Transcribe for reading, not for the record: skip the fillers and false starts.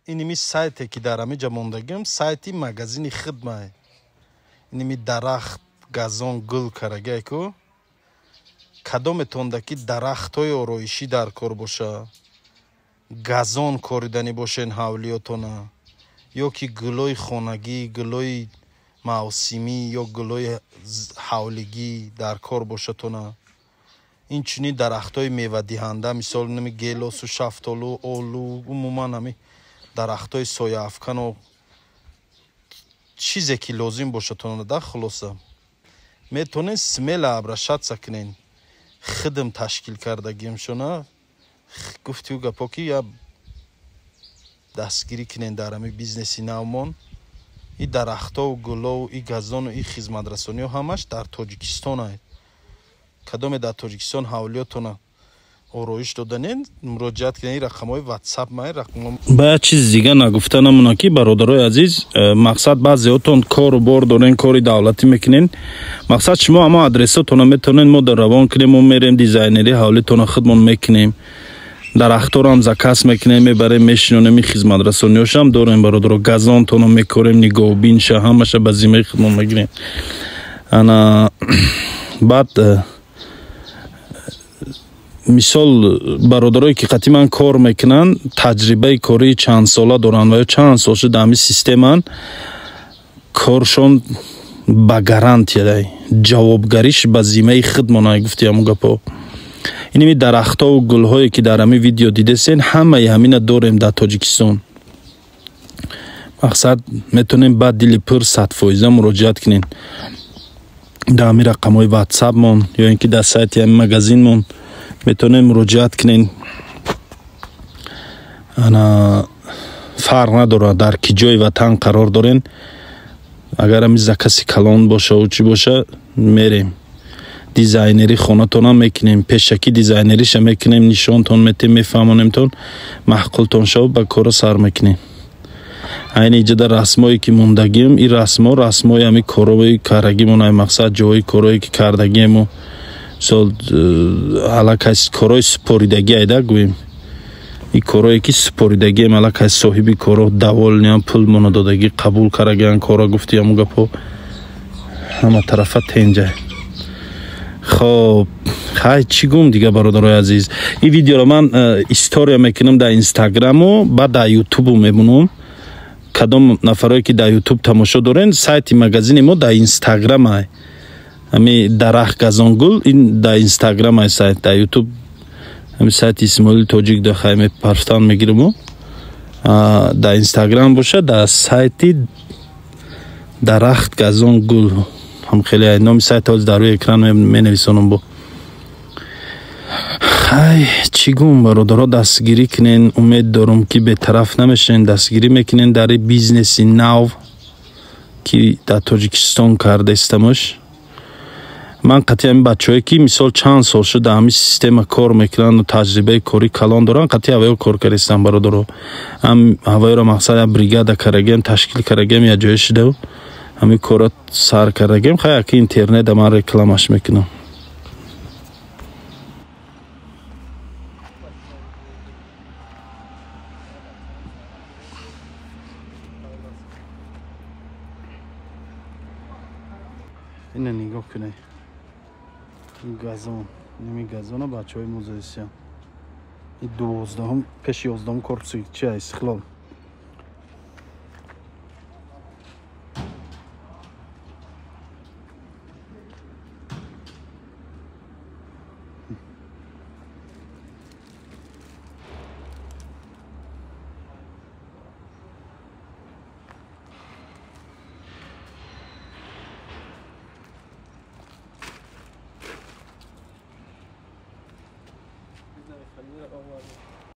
Иними сайте ки дар ҳамиҷа мондагим, сайти магазини хидмай. Иними дарахт, газон, гул карагай ку. Кадометонда ки дарахтҳои ороишӣ дар кор боша, газон кориданӣ бошен ҳавлиётона, ё ки гулои хонагӣ, гулои мавсимӣ ё гулои ҳавлигӣ дар кор бошатона. Инчунин дарахтҳои мевадиҳанда, мисол нами гелосу, шафтолу, олу, умуман ҳами дарахтҳои сояафкану чизе ки лозим бошатона да хулоса. Метонен смело обращаться кунен. Хидм ташкил кардагимшона. Гуфтию гапо ки я дастгирӣ кунен дар ҳами бизнеси навмон. И дарахтову гулову, и газону, и хизматрасониҳо ҳамаш дар Тоҷикистон ай. Кадоме дар Тоҷикистон ҳавлиётона ороиш доданен, муроҷиат кунен рақамҳои WhatsApp май рақам. Ба як чиз дига нагуфта намона ки бародарои азиз, мақсад баъзеҳотон кору бор дорен, кори давлатӣ мекунен. Мақсад шумо ҳама адресотона метавонед мо дар равон кунем, мо мерем дизайнери ҳавлитона худмон мекунем. Дарахторам заказ мекунем, мебарем, мешинонем, хизматрасониҳошам дорем бародаро, газонтонро мекорем, нигоҳубинша ҳамаша ба зиммаи худмон мегирем. Ана баъд мисол бародарое ки қатъи ман кор мекунанд, таҷрибаи кории чандсола доранд ва ё чанд сол шуда ҳамин системаанд, коршон ба гарантия, ҷавобгариш ба зиммаи худмон. Гуфти ҳамун гапо. Иними дарахтову гулҳое ки дар ҳамин видео дидесен, ҳамаи ҳамина дорем дар Тоҷикистон. Мақсад метавонем ба дили пур 100% муроҷиат кунем дар ҳамин рақамҳои ватсапмон ё ин ки дар сайти ҳамин магазинмон метавонем муроҷиат кунем. Ана фарқ надорад дар ки ҷои ватан қарор дорен, агар ҳамин закази калон бошаву чӣ боша, мерем дизайнери хонатонам мекунем, пешакӣ дизайнериша мекунем, нишонтон метем, мефаҳмонемтон, маъқултон шав ба кора сар мекунем. Айни иҷода расмое ки мондагим, ин расмо расмои ҳамин корои кардагимон, ай мақсад ҷои корое ки кардагиему, мисол аллакай корои супоридагӣ айда гӯем. Ин корое ки супоридагием, аллакай соҳиби коро довольниям, пулмона додагӣ, қабул кардагиан кора, гуфти ҳамун гапо ҳама тарафа тенҷа. Хоб, хай чӣ гум дига бародарои азиз. Ин видеоро ман история мекунам дар Инстаграму, баъд дар Ютубу мебунам. Кадом нафарое ки дар Ютуб тамошо дорен, сайти магазини мо дар Инстаграм ай. Ҳами дарахт газонгул ин дар Инстаграм ай сайт, дар Ютуб ҳами сайти Исмоили Тоҷик да хай мепарфтан мегириму. Дар Инстаграм боша, дар сайти дарахт газонгул ҳам хеле номи сайт ҳоз дар рӯи экран менависонам бо. Хай чӣ гум бародаро, дастгирӣ кунен, умед дорам ки бетараф намешавен, дастгирӣ мекунен дар бизнеси нав ки дар Тоҷикистон кардаистамаш. Ман қатъи ҳамин бачаҳое ки мисол чанд сол шуд дар ҳамин система кор мекунанд ва таҷрибаи корӣ калон доранд, қатъи ҳаваё кор кардаистам бародаро. Ҳам ҳаваёро мақсад як бригада кардагиам, ташкил кардагиам, як ҷоя шудаву ҳамин корро сар кардагиам. Хай аки интернета ман рекламаш мекунам. Ина нигоҳ кунед. Газон, ними газона бачаҳои музейсиян. Ин 12-ум, пеши 11-ум корпуси чи ай Истиқлол.